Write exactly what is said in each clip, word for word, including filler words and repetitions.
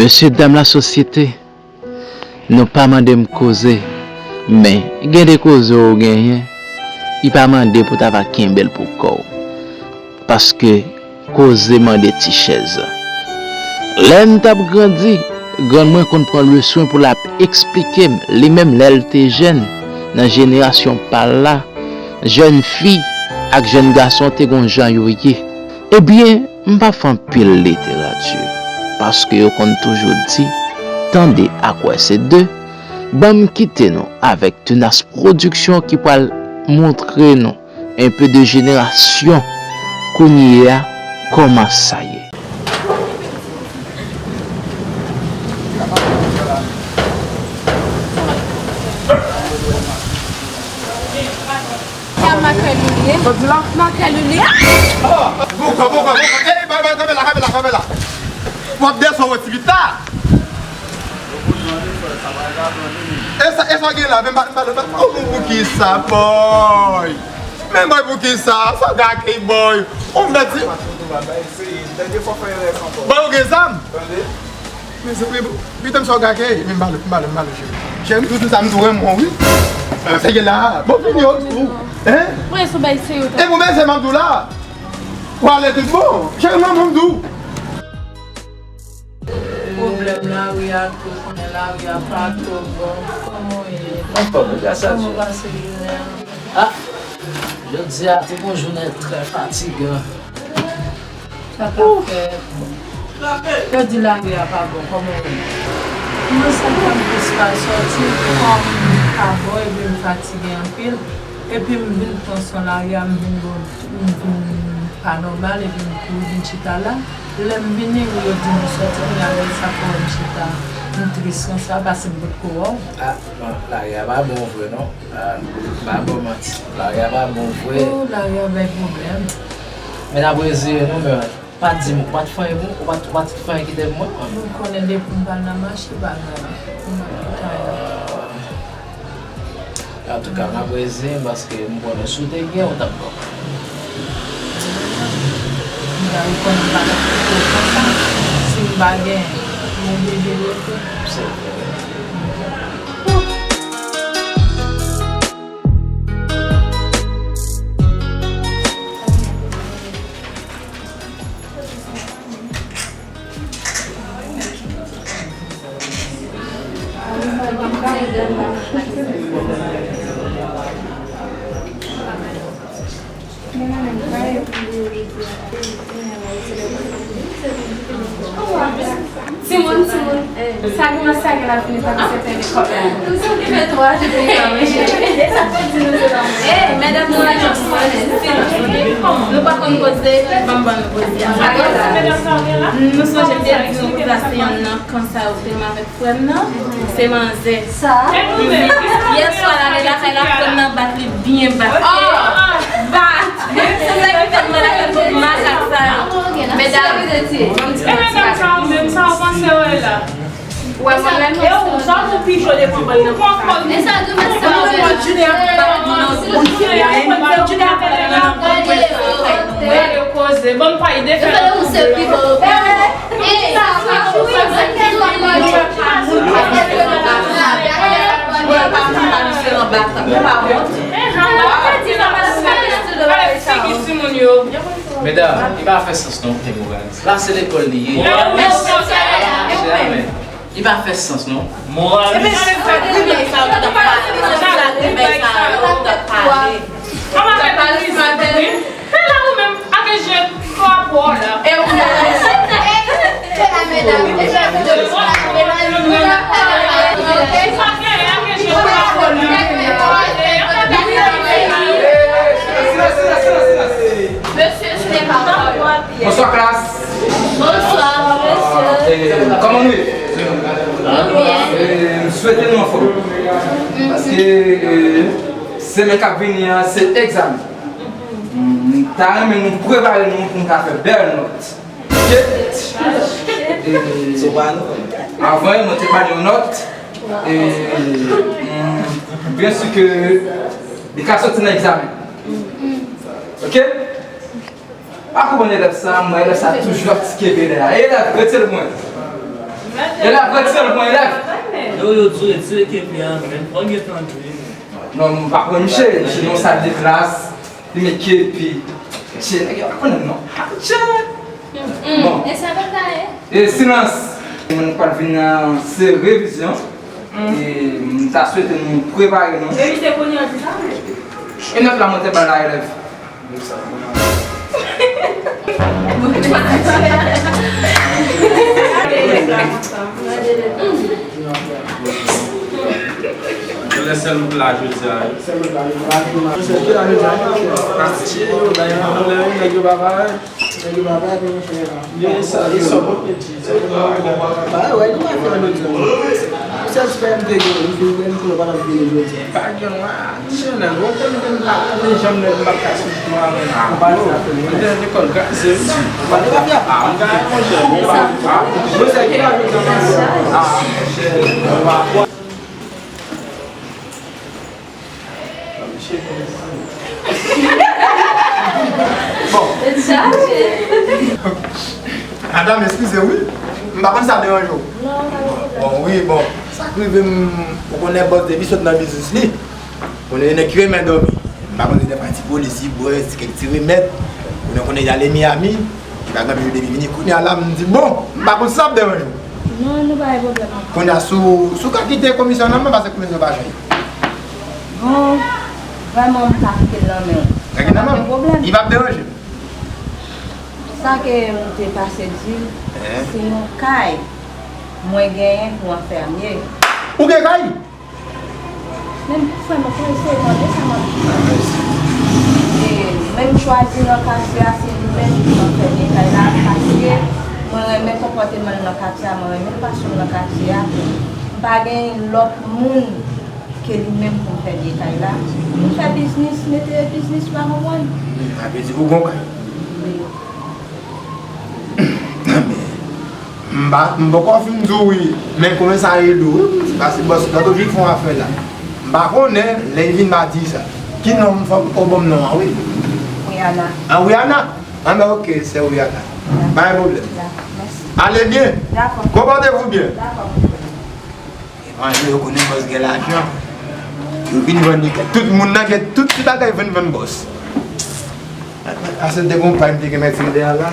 Mesye dam lasosyete, nou pa mande m koze, men gen de koze w genyen, li pa mande pou ta va kenbe l pou kò w. Paske koze mande ti chèz. Lè m t ap grandi, grann mwen konn pran lè swen pou l ap eksplike m, li menm lè l te jèn, nan jenerasyon pa l la, jèn fi ak jèn gason te gon jan yo ye. Ebyen, m pa fè anpil literati, paske yo konn toujou di, tande ak wè se de. Ban m kite nou avèk Tunas Production ki pral montre nou un peu de génération kounye a, kòman sa ye. Sa makrèl ou li ye? Sa di la? Makrèl ou li ye? Bouka, bouka, bouka. Ey, bay, bay, kanpe la, kanpe la, kanpe la. W ap desann wè ti pita. E sa, e sa w gen la, men ba, ba, ba, oh, pou, pou ki sa, boy? Men boy, pou ki sa? Sa w gake, boy. Ou mèt di. Boy, ou gen zam? Mezanmi, pitan m sa w gake, men m ba l, m ba l, m ba l, cheri. Cheri, m tou di sa, m tou renmen w, wi. Sa gen la, bon, vini, ou, ou, hein? Mwen sou bay serye. E pou mezanmi, m ap di w la. W ale tout bon. Cheri, m renmen w, m di w. Pwoblèm lari a tou, konnen lari a pa twò bon. Kòman w ye? Anfòm, gras a Dye. Kòman w pase jounen an? Ah, jodi a te gon jounen trè fatigan. Sa k ap fèt? Yo di lari a pa bon, kòman w ye? Mwen santi m plis pa sòti, kò m pa bon epi m fatige anpil. Epi m vin pran swen lari a, m vin bon, m vin pa nòmal, epi m kouri vin chita la. Lè m vini, wi, yo di m sòti, kounye a lè sa fè m chita. M tris konsa, paske m potko wè w. Ah, non, lari a pa bon vre, non. Ah, m pa ba w manti. Lari a pa bon vre. Oh, lari a bay pwoblèm. Men n ap rezire nou, men pa di m, ou pa t fè anyen pou m, ou pa t, ou pa t fè anyen ki te pou mwen. Ou konnen depi m pa nan mache, bagay la. M ap tout ane. Antouka, m ap rezire m paske m konnen si w te gen, ou t ap bon. M ta reponn m pa t ap kite w konsa. Si m pa gen, m oblije rete. Se vre. Timoun, timoun, sa gen, sa gen la fini pa se tande kòb la. Tou se ou ki fè twa jou pou nou manje. E sa fè di nou se pa mwen. E, medam nou la, nou pa konn koze, ban m ban nou koze a. Nou sonje m te di nou pou plase yonn nan kan sa yo te menm avèk frè m nan, se manzè. Sa? Yè swa l ale lakay la, frè m nan bat li byen bat. Oh! Bat! Se sa ki fè m mande pou makak sa yo. Medam, ban m ti manti. E medam sa yo menm, sa yo panse yo ye la? Wè mwen menm. E ou, sa ou pi cho devan bann nan konsa. E sa di mwen sa. Ou konn Junior ap bat nou nan gwo. Junior ap bat nou nan gwo. Gade koze, ban m pa ede fè nan koze la. Medam, li pa fè sans non pou te moral. La se lekòl li ye. Li pa fè sans non. Moral. Kòman fè pou li sa? Kòman fè pou li sa? Wi. Men la ou menm, ake je pa pou la. E ou menm. Mesye, se pa Bonswa klas. Bonswa, mesye. Eh, kòman nou ye? Nou byen. Eh, m swete nou anfòm. Paske, eh, semèn k ap vini an, se egzamen. M ta renmen nou prepare nou pou n ka fè bèl nòt. Ok? Eh, avan, mwen te ba nou yon nòt. Eh, m byen si ke li ka soti nan egzamen. Ok? Pa konprann elèv sa, mwen elèv sa toujou ap ti kenbe lè a. Elèv, retire l pou mwen. Elèv, retire l pou mwen, elèv. Yo, yo, tire, tire kepi a, men. Fò gen tan di. Non, m pa konn misye, misye nan sal de klas, li met kepi. Misye, nèg yo pa konnen m non. Bon. E sa pa ta ye? E silans. Mwen pral vin nan se revizyon. E m ta swete nou prepare nou. E misye kounye a di sa vre? E nòt la mwen te ba la elèv. Yo lè sèl mout la jodi a wi. Sèl mout la jodi a wi. Monchè, ki la jodi a wi? Pastye yo, bay nan lè wi, nèg yo pa parèt. Nèg yo pa parèt, monchè. Yo, e sa, e sa, bon, Ba, wè, nou pa fè ann odyans. Sèl frè m te gen, li fin pran, li konnen pa t ap vini jodi a. Pa gen mwa, ti nèg, bon, te m te m pa konnen janm nèg m pa t ka sou mwa avè l. Ou pa di sa, frè m. Mwen te lekòl kraze, wi. Ou pa di pa fè. Ah, m ta monchè, bon, pa. Monchè, ki la jodi a? Ah, monchè, bon, pa. Bon. Tèt chaje. Madanm, eskize wi. M pa konn sa deranje w. Non, pa gen pwoblèm. Bon, wi, bon. Sa k rive m, ou konnen bòs depi sot nan biznis li. Konnen nèg ki renmen dòmi. M pa konn si dèfwa ti boli, ti bwè, ti kèk ti remèd. Konnen, konnen y ale Miami. Li pa gen anpil jou depi vini. Kounye a la, m di, bon, m pa konn sa k ap deranje w. Non, nou pa gen pwoblèm. Kounye a, si w, si w ka kite komisyon nan men m, paske komisyon pa jwenn. Bon, vrèman, m ka kite l nan men w. Ka kite l nan men m? Pa gen pwoblèm. Li p ap deranje m. Sa ke m te pase di l, se yon kay mwen genyen pou anfèmye. Ou gen kay? Men frè m, fò w eseye tande sa m ap di. E, men m chwazi nan katye a, se li menm ki anfèmye kay la, paske mwen renmen konpòteman l nan katye a, mwen renmen fason l nan katye a. M pa gen lòt moun ke li menm pou m fè vye kay la. M fè biznis, mete biznis, ou pa konprann? Hmm, sa vle di ou gon kay. Wi. M pa, m poko fin di w wi, men kòman sa rele w wi, paske bòs la toujou fè yon afè la. M pa konnen, lè l vin m a di sa. Ki non m fò w ban m non an wi? Rihanna. Ah, Rihanna? Ah, ben, ok, c'est Rihanna. Pa gen pwoblèm. Dakò, mèsi. Allez bien. Dakò. Konpòte vous bien. Dakò. Etranje yo konnen bòs gen lajan. Yo vin vann li kay. Tout moun nan gen tout ti bagay vann vann bòs. Ase de konpay m te gen mèt li deyò la.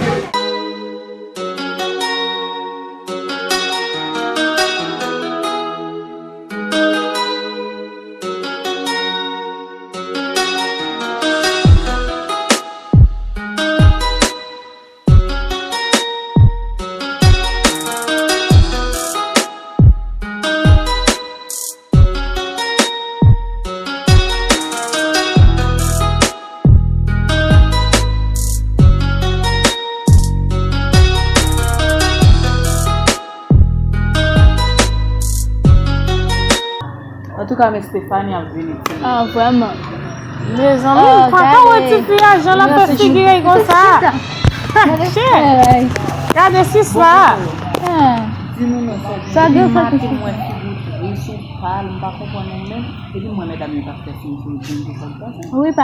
Antouka, men Stephanie ap vini. Ah, vrèman. Mezanmi, m pa ka wè tifi a, jan l ap fè figi l konsa. Chè! Gade sis la. Sa gen fè ki.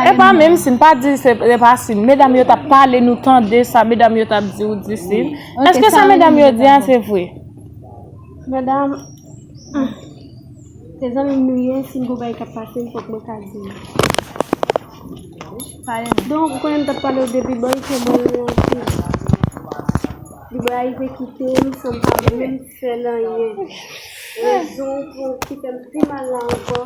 Epa, menm si n pa di se, se pa si medam yo t ap pale, nou tande sa medam yo t ap di ou di si. Èske sa medam yo di a se vre? Medam, se zanmi m nou ye, si n gon bagay k ap pase m, fòk mwen ka di l. Donk, ou konnen m t ap pale w de Bboy, ke mwen renmen anpil. Bboy arive kite m san m pa menm fè l anyen. Rezon pou ki fè m pi mal la ankò,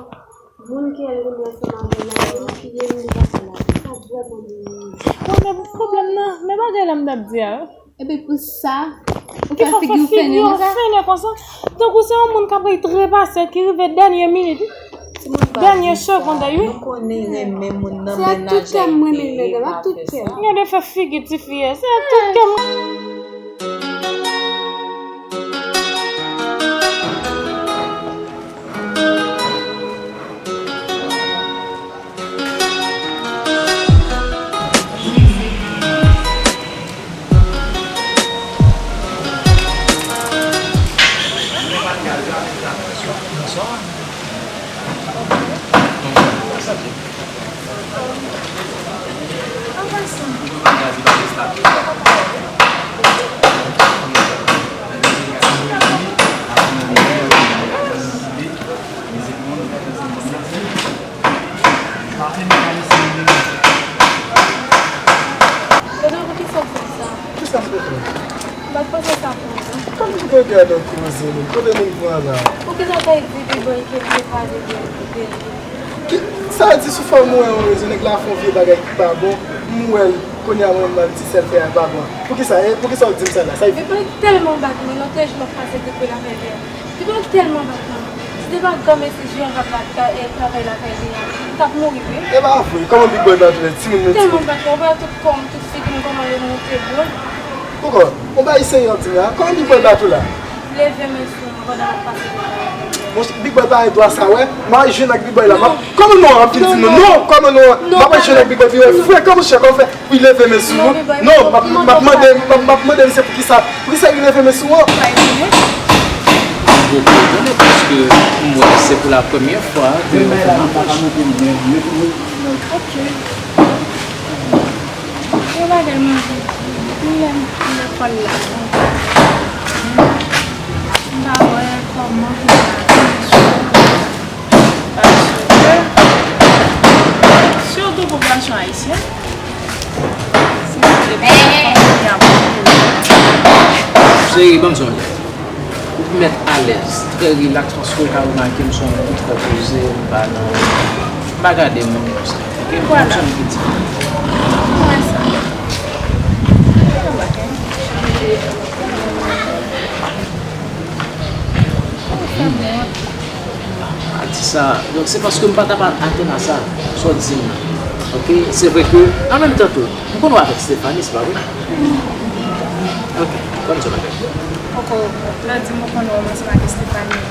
moun ke l renmen ansanm avè l la, menm ki ye m, li pa fè l avè l. Sa vrèman dominan. Bon, men pwoblèm nan, men bagay la m t ap di a. Epi pou sa, ou fè figi w fennen konsa? Fennen konsa. Tankou se yon moun k ap rey trepase, ki rive dènye minit, dènye segonn, wi. Nou konnen renmen moun nan, se ak tout kè m renmen l, medam, ak tout kè m. Gade fè figi tifi a, se ak tout kè m. Gad yon koze, men kote moun pran la? Poukisa w ta di Big Boy ke m te pale de, de li? Ki, sa di sou fòm ou wè yon rezo, nèg la fè yon vye bagay ki pa bon, m wè l, kounye a mwen m al di sèl fè a pa bon. Poukisa, eh, poukisa w di m sa la? Sa Big Boy tèlman bat mwen, lòt jou m ap pase depi l ap fè vè. Big Boy tèlman bat mwen. Si te pa granmesi Jewova pa t ka, eh, travay lakay li a, m t ap mouri wi. E pa vre, kòman Big Boy bat ou, timoun menm timoun? Tèlman bat mwen, ou wè tout kò m, tout figi m, kòman yo moute bro. Poukò? Yon bagay serye w ap di m la? Kòman Big Boy bat ou la? Leve men sou mwen pandan m ap pase devan. Monchè, Big Boy pa gen dwa sa, wè. M a jwenn ak Big Boy la. M ap, kòman non an vin di non? Non, kòman non an? M ap jwenn ak Big Boy, pi wè frekan, monchè, kòman fè pou l leve men sou mwen? Non, m ap, m ap mande, m ap, m ap mande misye poukisa, poukisa li leve men sou mwen? Mwen etone paske m wè se pou la premyè fwa ke yon fanm apwoche. Ok. Yon bagay mwen vle di, m menm lekòl la, m pa wè kòman pou m ta fè chwa. Paske, sitou pou gason ayisyen, se yon fanmi ki ap. Cheri, ban m sonje. Ou pou mèt alèz, trè rilaks, paske ou ka remake m se yon moun ki trè poze, m pa nan, m pa gade moun konsa. Ok? Vwala. Yon moun ki di. Mwen sa. Ou fè m wont. Pa di sa. Donk, se paske m pa t ap atann a sa, sa w di m nan. Ok? Se vre ke, an menm tan tou, m konn w avèk Stephanie, se pa vre? Ok, ban m di w yon bagay. Poko, lè w di m ou konn wè m ansanm ak Stephanie,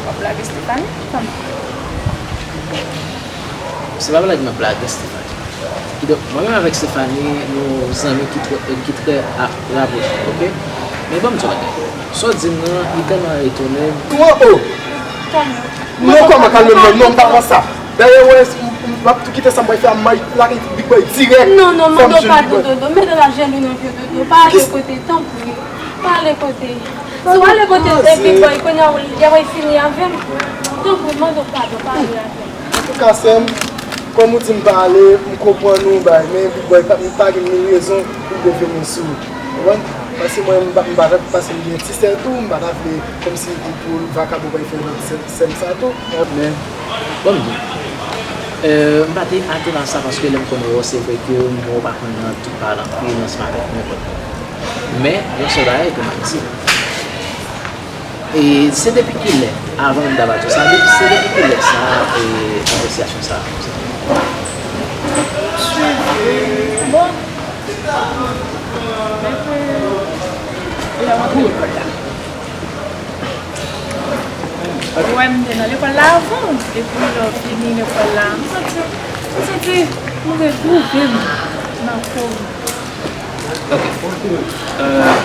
w ap blage Stephanie? Kòman? Se pa blag, m ap blage Stephanie. Kidonk, mwen menm avèk Stephanie, nou zanmi ki trè, ki trè a-, rapwoche, ok? Men ban m di w yon bagay. Sa w di m nan, li tèlman etone m. Kòman, o? Kalme w. Non, kòman kalme m nan? Non, m pa pran sa. Dayè, wè, m, m, m ap tou kite sa m pral fè a, m al lakay Big Boy dirèk. Non, non, mande w padon, Dodo. Mete la jèn ou nan pye, Dodo. Pa ale kote, tanpri. Pa ale kote. Si w ale kote, eh, Big Boy, kounye a, w, y ap fini avè m. Tanpri, mande w padon, pa ale avè m. Antouka, sè m, kòm ou di m pa ale, m konprann ou, bay, men Big Boy, pa, m pa gen mil rezon pou m leve men sou ou. Ou konprann? Paske mwen, m pa, m pa, paske m gen ti sè tou, m pa ta vle kòmsi pou vakabon bay fè nan sè, sè m sa tou. Men, bon, m di, euh, m pa te atann a sa paske lè m konn wè w, se vre ke m wè w pa konn nan tout palan, pi nan smatek nenpòt. Men, yon sèl bagay ke m ap di. E se depi kilè, avan m ta ba di w sa, depi, se depi kilè sa, e, negosyasyon sa a kòmanse? Bon, depi lè m antre lekòl la. Ou wè m te nan lekòl la avan w, depi lè w fini lekòl la, m santi, m santi m retwouve m nan po m. Ok. Euh,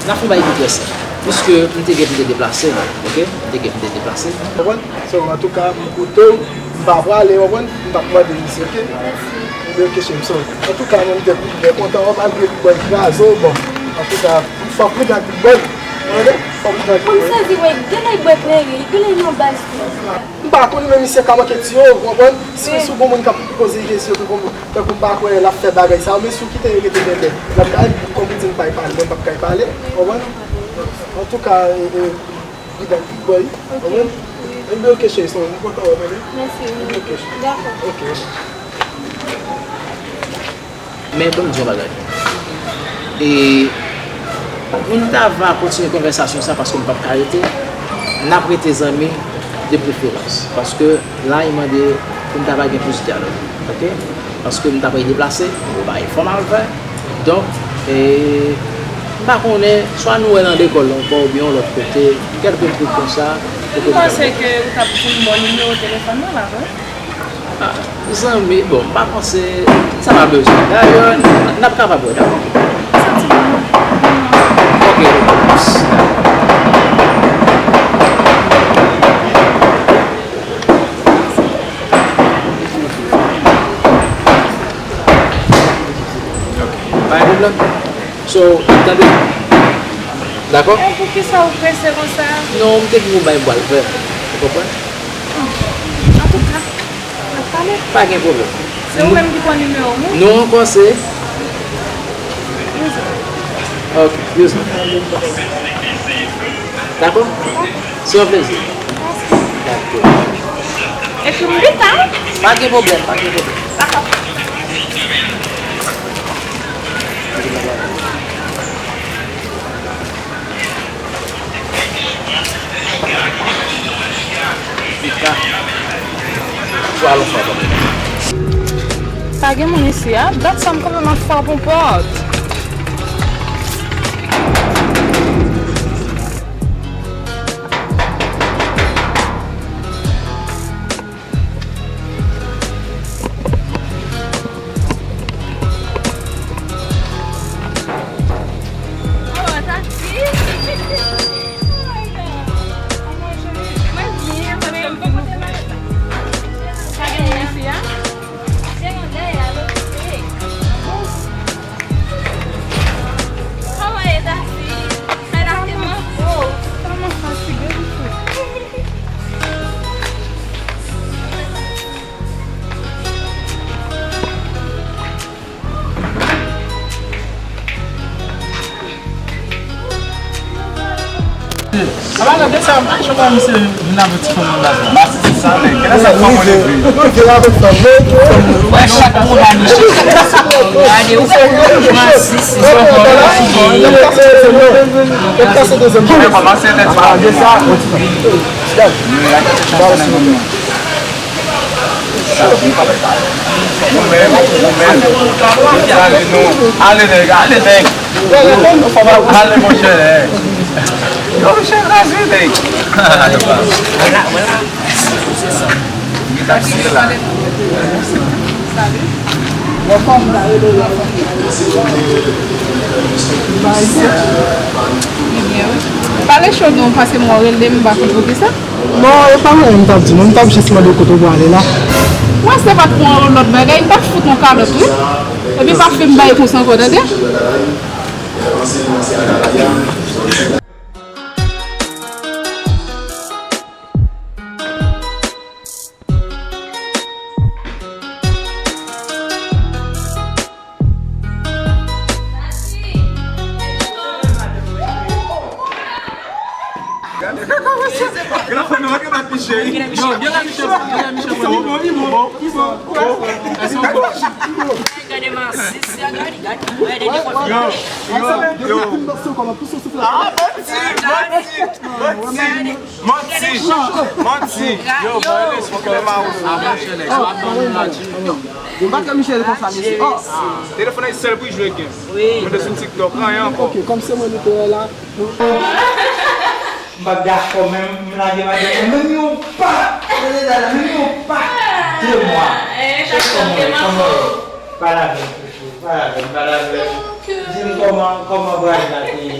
n ap fè yon bagay ki trè senp. Piske m te gen pou m te deplase, ok? M te gen pou m te deplase. Konprann? So, antouka, m koute w, m pa prale, w konprann? M p ap mande misye, ok? Mèsi. Ebyen, ok, cheri, m sorry. Antouka, mwen, m te trè kontan, w, malgre Big Boy kraze w, bon. Antouka, fòk m gen ak Big Boy. Ou tande? Fòk m gen ak Big Boy. Mwen sezi, wè, genlè Big Boy klere, genlè nan baz tou. M pa konnen, men misye ka manke tiye w, w konprann? Si, si w gon moun k ap poze kesyon, tankou, tankou m pa kwè l ap fè bagay sa yo, men si w kite l rete dèdè, l ap bay, kòm ou di m pa pale, mwen p ap kay pale, w konprann? Antouka, e, e, li bay Big Boy, w konprann? Ebyen, ok, cheri, son, m kontan wè w, tande? Mèsi. Ebyen, ok, cheri. Dakò. Ok. Men ban m di yon bagay. E pou n ta va kontinye konvèsasyon sa, paske m p ap ka rete, n ap rete zanmi de preferans. Paske la, li mande pou n ta va gen plis dyalòg, ok? Paske m ta pral deplase, ou pa gen fò m al fè. Donk, e, m pa konnen, swa nou wè nan lekòl la ankò, oubyen yon lòt kote, kèlke twoup konsa, pou ke nou ta... M panse ke ou t ap di m bon nimewo telefòn nan la, vre? Ah, zanmi, bon, m pa panse sa pa bezwen. Dayè, n, n ap kapab wè, dakò? Santi m. Ok, ok. Ok. Pa gen pwoblèm. So, tande. Dakò? E poukisa ou prese konsa? Non, m te gen yon bagay m pral fè. Ou konprann? Antouka, n ap pale. Pa gen pwoblèm. Se ou menm ki pran nimewo m, wi. Non, ankò se. Use. Ok, use. Dakò? Se yon plezi. Dakò. Ekri m pita, wi. Pa gen pwoblèm, pa gen pwoblèm. Dakò. Pa gen moun isi a? Dat sa m kanpe m ap frape yon pòt. Ala, gade sa, chòt la, misye vin avè ti fanm nan la. Masi, se sa, men. Gade sa, fanm mwen epi. Wè, chak moun la, misye. Gade, ou fè masi, se sa. L ap kase dezyèm. L ap kase dezyèm. Gade sa. Nou menm, nou menm. Ale non. Ale, nèg, ale, nèg. Ale, monchè, nèg. Yo, monchè, kraze, nèg. Taksi la. Pale cho non, paske m wè w rele m, m pa konn poukisa. Non, e pa anyen m t ap di, non, m t ap jis mande w kote w prale la. Mwen se pa t pou yon lòt bagay, m t ap fout yon kalòt, wi. Epi pa fè m bay konsa ankò, tande? Gade kaka mesye. Gade fò nou, gade bat li cheri. Yo, gen la Michel, gen la Michel. Li bon, li bon, li bon. Èske w bon? Gade masi, gade, gade. Yo, yo, yo. Ah, manti, manti, manti. Manti! Manti! Yo, mwen respè ma ou. Ah, monchè, nèg, yo ap ban nou nati. Yo, m pa t wè Michel konsa, mesye. Oh! Telefòn nan sèl pou jwe game. Mwen te sou TikTok, anyen ankò. Ok, kòm se mwen nou te wè la. M pa t dakò, menm, m lage madanm mwen, menm yon pa! Menm yon pa! De mwa. Chèf kòman, kòman? Pale avè m, chouchou. Pale avè m, pale avè m. Di m kòman, kòman vwayaj la te ye.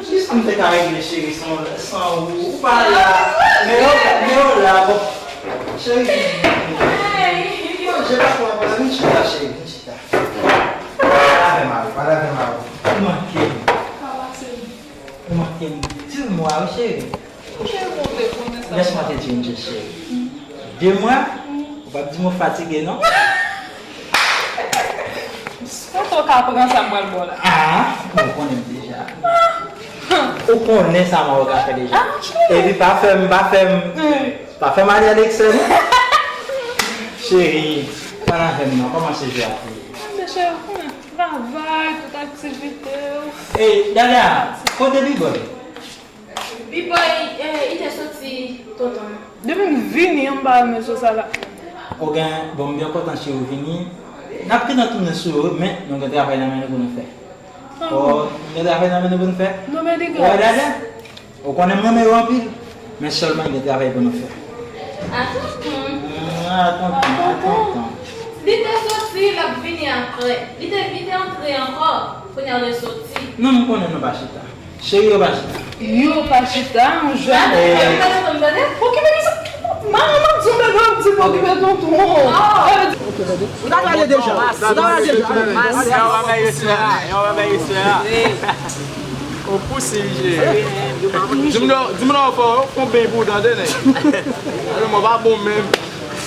Kisa m te ka regle, cheri, san, san ou? Ou pa la. Men ou la, men ou la, bon. Cheri, vin, vin, vin. Manje pa twò, vin chita, cheri, vin chita. Pale avè m, pale avè m. Ou manke m. Ou manke m. Di m, wi, cheri. Lès mwen te di w, cheri. De mwa? Ou p ap di m ou fatige, non? Kote w ka pran sa m pral ba w la? Ah, ou konnen m deja. Ou konnen sa m ka fè deja. Epi pa fè m, pa fè m, pa fè m ale a leksè, non. Cheri, pale avè m non, kòman se jwe a ye? Mande cheri, ou konnen travay, tout aktivite w. Ey, Dada, kote Biboy? Biboy, eh, li te soti tonton. Depi m vini an, m pa wè mesye sa la. Ou gen, bon, m byen kontan si ou vini. N ap gentan tounen sou yo, men nou gen travay nan men nou pou nou fè. Oh, nou gen travay nan men nou pou nou fè. Ou wè Dada? Ou konnen m renmen yo anpil, men sèlman gen travay pou nou fè. A tonton. Mm, a tonton, a tonton. Li te soti, l ap vini apre. Li te, li te antre ankò, kounye a l soti. Non, m konnen nou pa chita. Cheri, yo pa chita. Yo pa chita, yon jèn. Gade, gade, gade, gade. Okipe li sa. Manman m ap di w, men m ap di l okipe tonton. Ou ta prale deja. Ou ta prale deja. Yo pa bay respè a, yo pa bay respè a. Ou pouse li, cheri. Di m non, di m non, fò, fò w beny pou w tande, nèg. Mwen pa bon menm.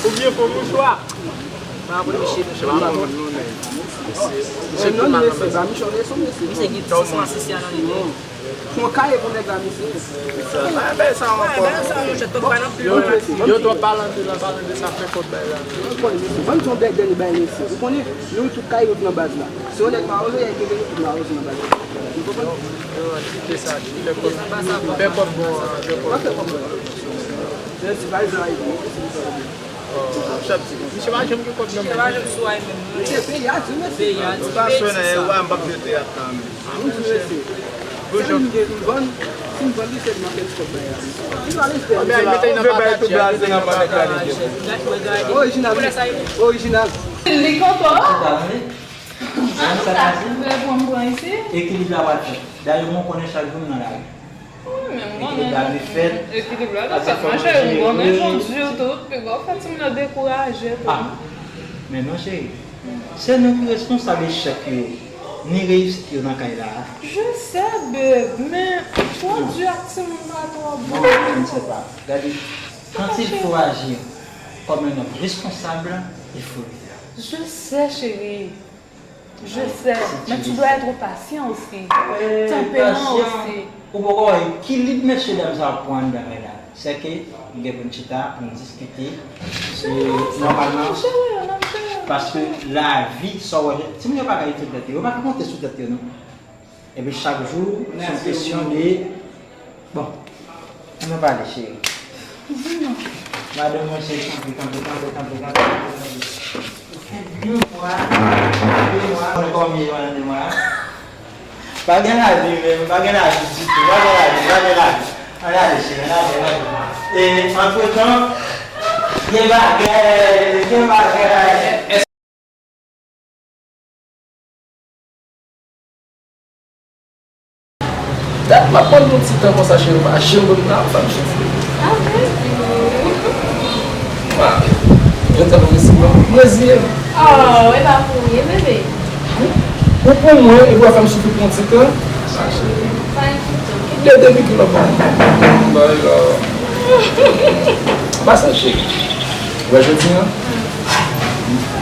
Ou byen fò mouchwa. Pa bon, non, nèg. Mesye, non, mesye, ba Michon leson, mesye. Misye gen ti sans isi a nan li. Fon kaye pou nèg la, mesye. Sa, bay, bay sa ankò. Bay sa, monchè, twòp pa nan pil. Yo, yo twòp palan de la, palan de sa, fè kòb bay la. Ou konnen, mesye, ban m ti yon bèk dènye bay, mesye. Ou konnen, nou tout kaye yo nan baz la. Se yon nèg mawozo, y a ki vini tout mawozo nan baz la. Ou konprann? Yo, kite sa, fè kòb, fè kòb bon, fè kòb bon. Fè kòb bon. Se ti bay la, mesye. Misye pa janm gen kòb nan men. Misye pa janm sou ay menm. Misye peyi a di, mesye. Peyi a di, peyi a di sa. Ou pa sou nan e wa, m p ap jete ak la menm. Wi, mesye. Si m gen, m vann, si m vann li, se nan kèk kòb bay la. Li pa respè. Misye bay tout blaze nan men nèg la, li gen. Orijinal, orijinal. Li kontan. An tou ka, lè pou m pran isi. Ekilib la pral fèt. Dayè, mwen konnen chak jou m nan lari. Wi, men m konnen ekilib la ap fèt. Ekilib la ap fèt, monchè, m konnen jan w di yo tou, piga w fè timoun yo dekouraje tou. Ah, men non, cheri. Se nou ki responsab echèk yo, ni reyisit yo nan kay la a. Je sais, babe, men twò di ak timoun pa twò bon. Non, je ne sais pas. Gade, quand il faut agir comme un homme responsable, il faut le faire. Je sais, chérie. Je sais, mais tu dois être patient aussi. Tanperan osi. Ou poko wè ekilib mesye dam sa yo pran anndan la. Se ke nou gen pou n chita, pou n diskite. E nòmalman, paske lavi, sa w wè, timoun yo pa ka itilize tèt yo, yo pa ka konte sou tèt yo, non. Epi chak jou, se yon kesyon de, bon, ann nou pale, cheri. Di non. Madanm mwen, cheri, kanpe, kanpe, kanpe, kanpe, kanpe, kanpe, kanpe. Ou fè de mwa, de mwa, ou konn kòman m ye pandan de mwa a? Pa gen lavi menm, pa gen lavi ditou, pa gen lavi, pa gen lavi. Ann ale, cheri, ann ale, ann ale. E, antretan, gen bagay, gen bagay. Dat m ap mande yon ti tan konsa, cheri, m pa janm wè m nan fè m soti. Ah, mwen di. Ah, jodi a, mwen si mwen reziye m. Oh, e pa pou ryen, bebe. Ou pou mwen, epi w ap fè m soufri pou yon ti tan. Ah, cheri. Pa enkyete w. Lè depi ki lòt bon. Bay la. Pase, cheri. Ou wè jodi a,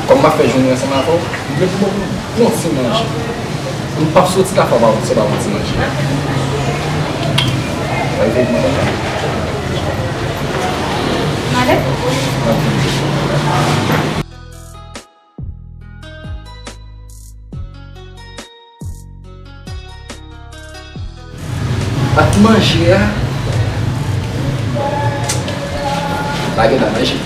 kòm m ap fè jounen ansanm avè w, m vle pou bon, bon ti manje. M p ap soti la fò pa, se pa bon ti manje. Sa vle di, m ale. M ap vin. Ak manje a, pa gen nan manje.